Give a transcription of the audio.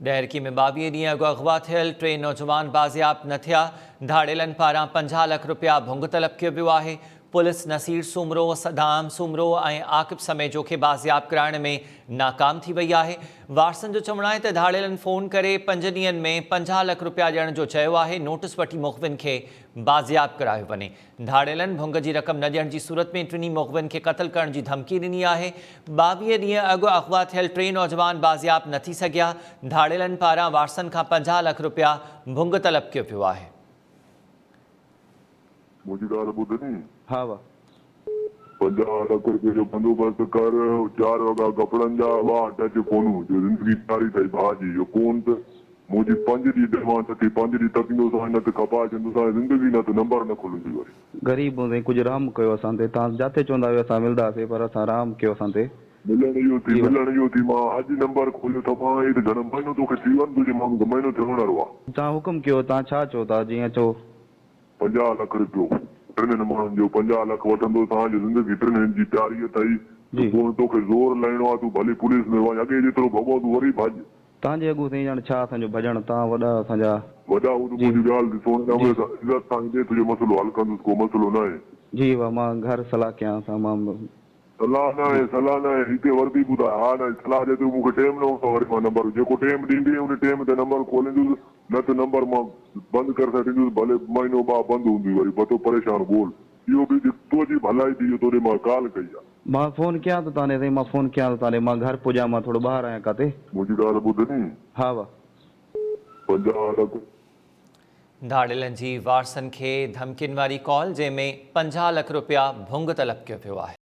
ڏهرڪي ۾ 22 ڏينهن اڳ اغوا ٿيل ٽي نوجوان بازياب نه ٿيا، ڌاڙيلن پاران 50 لک رپيا ڀنگ طلب ڪيو ويو آهي، پوليس نصير سومرو، صدام سومرو ۽ عاقب سميجو کي بازياب ڪرائڻ ۾ ناڪام ٿي وئي آهي، وارثن جو چوڻ آهي ته ڌاڙيلن فون ڪري پنج ڏينهن ۾ 50 لک رپيا ڏيڻ جو چيو آهي، نوٽس وٺي مغوين کي بازياب ڪرايو وڃي. ڌاڙيلن ڀنگ جي رقم نه ڏيڻ جي صورت ۾ ٽنهي مغوين کي قتل ڪرڻ جي ڌمڪي ڏني آهي. 22 ڏينهن اڳ اغوا ٿيل ٽي نوجوان بازياب نه ٿي سگهيا، ڌاڙيلن پاران وارثن کان 50 لک رپيا ڀنگ طلب ڪيو ويو آهي. منهنجي ڳالهه ٻڌ ني. ها وا. 50 لک روپين جو بندوبست ڪر، چار وڳا ڪپڙن جا، واهه ٽچ فونون، جو زندگي پياري اٿئي ڀاء جي، جو ڪون ته منهنجي پنج ڏينهن ڊمانڊ اٿئي، پنج ڏينهن تڪيندوسانء نه ته کپائي ڇڏيندوسانء زندگي نه ته نمبر نه کلندي وري. غريب هون سائين ڪجهه رحم ڪيو اسان تي توهان جاتي چوندا آهيو اسان ملداسي پر اسان رحم ڪيو اسان تي. ملڻ اهو ٿي جي وا. ملڻ اهو ٿي مان اڄ نمبر کوليو ٿمان هي ته گهڻو مهينو توکي ٿي ويو آهي نه تنهنجي ماڻهو کي مهينو ٿيڻ وارو آهي. توهان حڪم ڪيو توهان ڇا چئو ٿا جيئن چئو. 50 لک رپيو ٽنهن ماڻهن جو 50 لک وٺندو سان جو زندگي ٽنهن جي پياري اٿئي ته جي. پوء توکي زور لهڻو آهي تون ڀلي پوليس ۾ وڃ اڳي جيترو ڀڳو تون وري ڀڄ. توهان جي اڳو سائين ڄاڻ ڇا اسان جو ڀڄڻ توهان وڏا اسان جا. وڏا هو ته جي منهنجي ڳالهه تي سهڻي جي. نموني سان عزت سان ايندي تنهنجو مسئلو حل ڪندس ڪو مسئلو ناهي. جي وا مان گهر صلاح ڪيان سان مان. صلاح جي. ناهي صلاح ناهي هتي وردي ٻڌاء ها نه صلاح جيترو مون کي ٽيم نه هوندو وري مان نمبر جيڪو ٽيم ڏيندين ان ٽيم تي نمبر کوليندس نه ته نمبر مان بند ڪري ڇڏيندس ڀلي مهينو ٻه بند هوندي وري بتو پريشان ڳول اهو به تو جي ڀلائي ٿي جو توڏي مان ڪال ڪئي آ. مان فون ڪيان ٿو تانڏي سائين مان فون ڪيان ٿو تانڏي مان گهر پڄان مان ٿورو ٻاهر آهيان ڪاتي. منهنجي ڳالهه ٻڌ ني. ها وا. 50 لک. ڌاڙيلن جي وارثن کي ڌمڪين واري ڪال جنهن ۾ 50 لک رپيا ڀنگ طلب ڪيو ويو آهي.